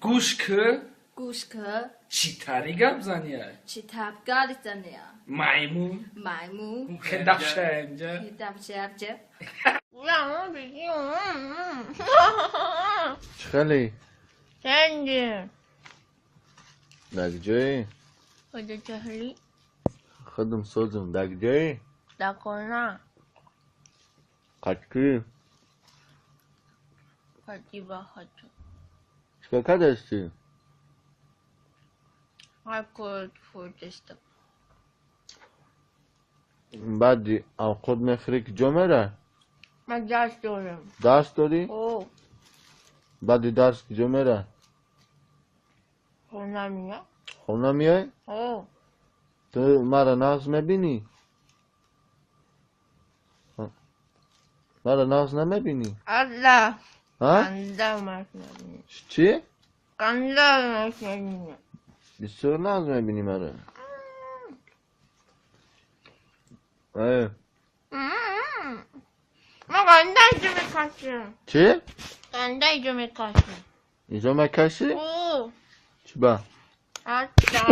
Гӯш кӣ. Гӯш кӣ. Чӣ тари гап занӣ? Чӣ тавр гап занӣ? Маймун. Маймун. Хедапша инҷа. Хедапша. Чхели? Чанди. Дар ҷои? Ода чахли. Худам созам. Дар ҷои? Дар хона. Қачки? Қачи ба хачу. Чикор кардасти? Ҳар кор хӯрдастам. Баъди авқот мехӯрӣ, ки ҷо мерай? Ман дарс дорам. Дарс дорӣ? О. Баъди дарс куҷо мерай? Хона меям. Хона меоӣ? О. Ту маро нағз мебинӣ? Маро нағз намебинӣ? Алла. Ҳа? Канда нағз мебинӣ. Чӣ? Канда нағз мебинӣ. Бисёр нағз мебинӣ маро? Э. Ман канда иҷо мекашам. Чӣ? Канда иҷо мекашам. Иҷо мекашӣ? О. Чӣ ба? Ата.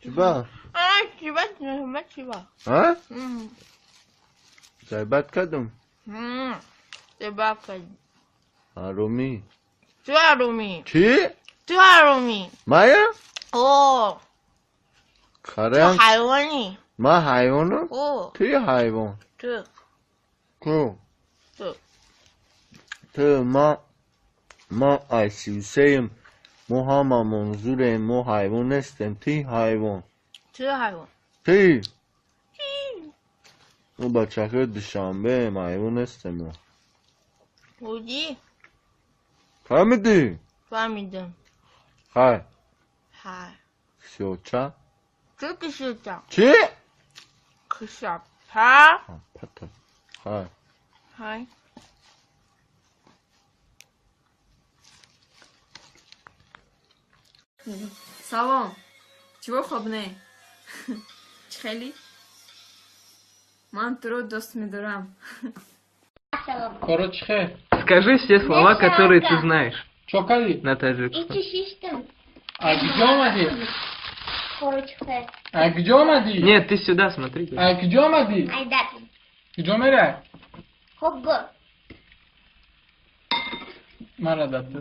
Чӣ ба? А, чӣ ба? Чӣ ба? Ҳа? Ғайбат кардам? Чӣ кардӣ? Ҳаромӣ. Ту ҳаромӣ. Чӣ? Ту ҳаромӣ. Мая? О. Харам. Ту ҳайвонӣ. Ман ҳайвонам? О. Туи ҳайвон. Ту. Ку? Ту. Ту ма ай 33-ем. Мо ҳама манзурем, мо ҳайвон нестем. Туи ҳайвон. Ту ҳайвон. Туи. Мо бачаҳои Душанбеем, ҳайвон нестем мо. Будӣ? Фаҳмидӣ? Фаҳмидам. Хай. Хай. Кисёча? Чӣ кисёча? Чӣ? Кисёпа. Пата. Хай. Хай. Салом. Чиво хоб не? Чӣ хелӣ? Ман туро дӯст медорам. Короче, Скажи все слова, которые ты знаешь. Чо кардӣ? На таджикском. Ичи шиштам. А куҷо омадӣ? Короче. А куҷо омадӣ? Нет, ты сюда смотри. А куҷо омадӣ? Айдар. Куҷо мерай? Хобго. Мара дад ту.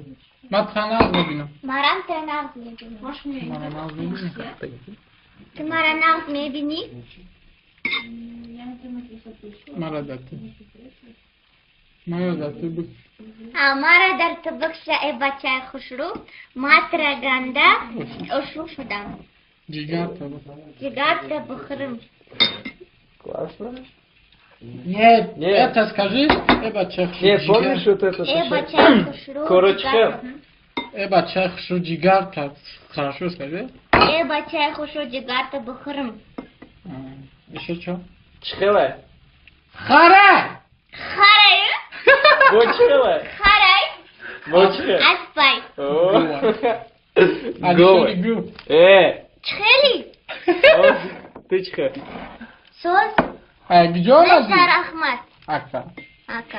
Ман тура нағз мебинам. Марам тура нағз мебинӣ. Мара нағз мебинӣ? Ту мара нағз мебинӣ? Мара дар ту. Мара дар ту бикш. А мара дар ту бикша, э бачаи хушрӯ, ма тура ганда ошӯ шудам. Ҷигарта бихӯрам. Ҷигарта бихӯрам. Классно. Нет, Нет. Это скажи, э бачаи хушрӯ. Нет, помнишь вот это? Э бачаи хушрӯ. Короче. Э бачаи хушрӯ ҷигарта. Хорошо скажи. Э бачаи хушрӯ ҷигарта бихӯрам. Еще что? Чхеле. Харай! Харай? Бочхеле. Харай? Бочхе. Аспай. Голый. Э. Чхели? Ты чхе. Соз? А где омадӣ? Ахмад. Ака. Ака.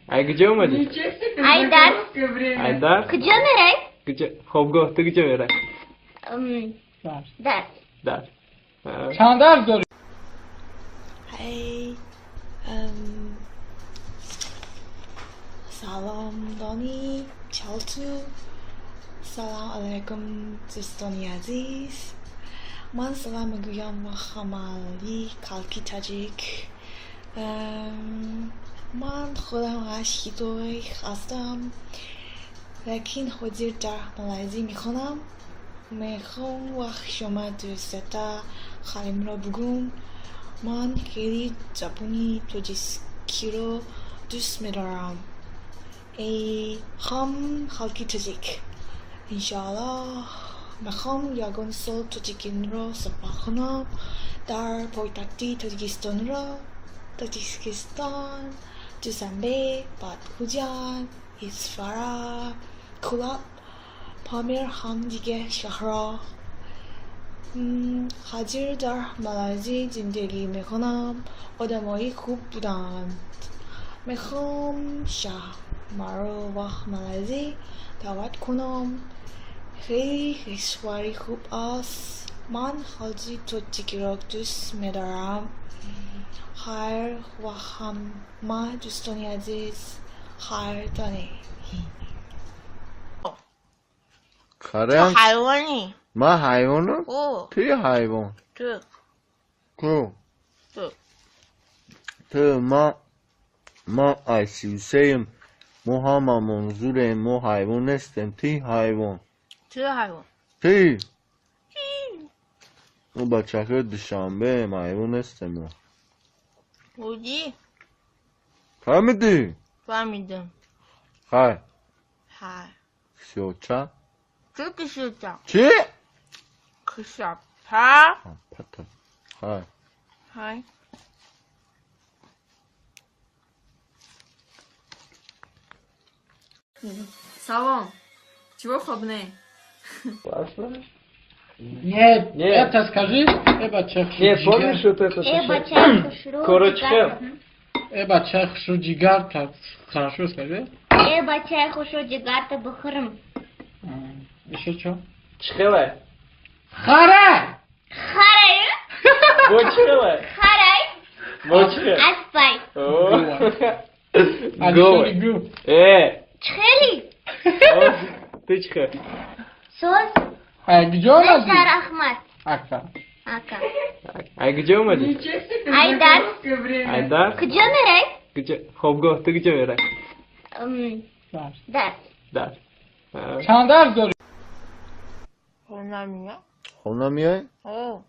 А где омадӣ? Айдар. Айдар? Куҷо мерай? Куҷо? Хобгоҳ. Ту куҷо мерай? Дарс. Дарс. Чанд дарс дорӣ? Hey, салом Дони, Чалту, салом алайкум дӯстони азиз. Ман салом мегӯям ҳамаи халқи таҷик. Ман худам аз Хитой ҳастам, лекин ҳозир дар Малайзия мехонам. Мехоҳам вақт шумо дӯстата ҳалимро бугӯм. Ман хеле забони тоҷикиро дӯст медорам. Эй ҳам халқи таҷик. Иншоаллоҳ мехоҳам ягон сол тоҷикинро сафар кунам дар пойтахти Тоҷикистонро, Тоҷикистон, Душанбе, баъд Хуҷанд, Исфара, Кӯлоб, Помир ҳам дигар шаҳрҳо. Ҳозир дар Малайзия зиндагӣ мекунам. Одамои хуб буданд. Мехоҳам маро вақт Малайзӣ даъват кунам. Хеле кишвари хуб аст. Ман халқи тоҷикиро дӯст медорам. Хайр ва ҳама дӯстони азиз, хайр донед. تو Харам. حیوانی. Ман ҳайвонам? او. Ти ҳайвон. تو. Ку? Ту. Ту ма ай 33-ем. Мо ҳама манзурем, мо ҳайвон нестем. Ти ҳайвон. تو حیوان. Ти. Мо бачаҳои Душанбеем, ҳайвон нестем мо. بودی؟ Фаҳмидӣ? فهمیدم. Хай. های. Ксёча. تو کشیدم. Чӣ? کشاپا. Пата. Хай. های. Салом. Чего хобне? Классно. Нет, Нет. это скажи, э бача Не, помнишь вот это? Э бачаи хушрӯ. Короче, Э бача хушрӯ ҷигар та хорошо скажи. Э бачаи хушрӯ ҷигарта бихӯрам. Еще что? Чхелай. Харай! Харай? Бо чхелай. Харай? Бо чхел. Аспай. О. Алишери Голый. гӯ. Э. Чхели? О, Ты чхел. Соз? Ай, куҷо омадӣ? Несар Ахмад. Ака. Ака. Ай куҷо омадӣ? Ай дарс. Ай дарс? Куҷо мерай? Куҷо? Хобгоҳ. Ту куҷо мерай? Дарс. Дарс. Дарс. А. Чанд дарс дорӣ? خونه میاد. Хона меоӣ? او.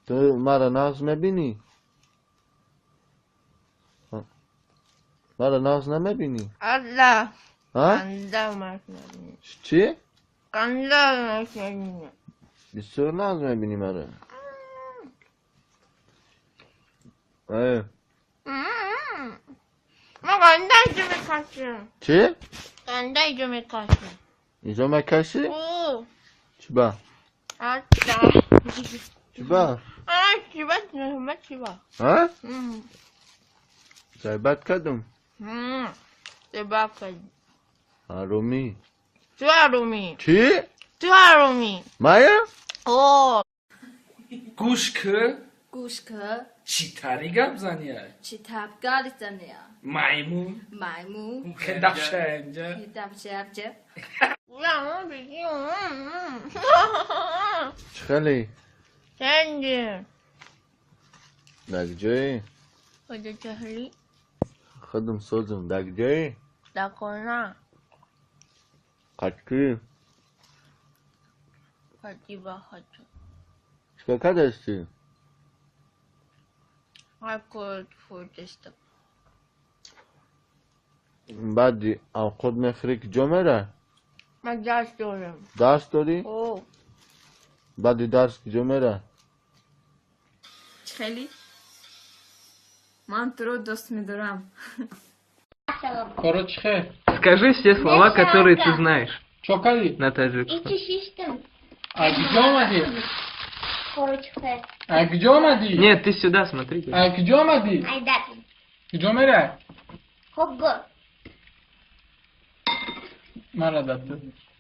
Ту маро нағз мебинӣ? Маро нағз намебинӣ? الله. Ҳа? قنده مرد. Чӣ? قنده مرد. Бисёр нағз мебинӣ маро. Э, ما قنده اینجا میکشم. чӣ? قنده اینجا میکشم. Инҷо мекашӣ? او. Чӣ ба? آتا. Чӣ ба? آه چی با نه چی با. Ҳа? Ғайбат кардам? چی با کردی؟ Ҳаромӣ. تو حرومی. Чӣ? تو حرومی. Мая? او. Гӯш кӣ. Гӯш кӣ. Чӣ тари гап занӣ? Чӣ таб гали занӣ? Маймун. Маймун. Хедапша инҷа. Хедапша. Чӣ хеле? چنده؟ Дар ҷое? کجا چهلی؟ Худам созам. Дар ҷое? در خونه. Қаткӣ. قدی با خاطر. Чикор кардастӣ? هر فوردستم. Баъди авқот мехӯрӣ, куҷо мерай? من درس دارم. Дарс дорӣ? او. Баъди дарс куҷо мерай? Чхели? Ман туро дӯст медорам. Салом. Коро чихе? Скажи все слова, которые ты знаешь Чо кардӣ? на таджикском. Ичи шиштам. Ай куҷо омадӣ? Короче. Ай куҷо омадӣ? Нет, ты сюда смотри. Ай куҷо омадӣ? Ай дарс. Куҷо мерай? Хобгоҳ. Мара да ту.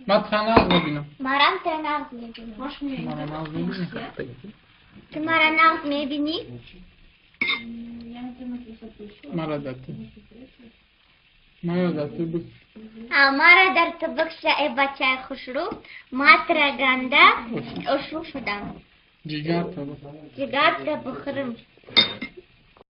Ман тура нағз мебинам. Марам тура нағз мебинам. Мара нағз мебинӣ? Ту мара нағз мебинӣ? Мара да ту. Мара да ту бу. Мара дар ту бикша э бачаи хушрӯ, матра ганда ошӯ шудам. Ҷигарта бу. Ҷигарта бихӯрам.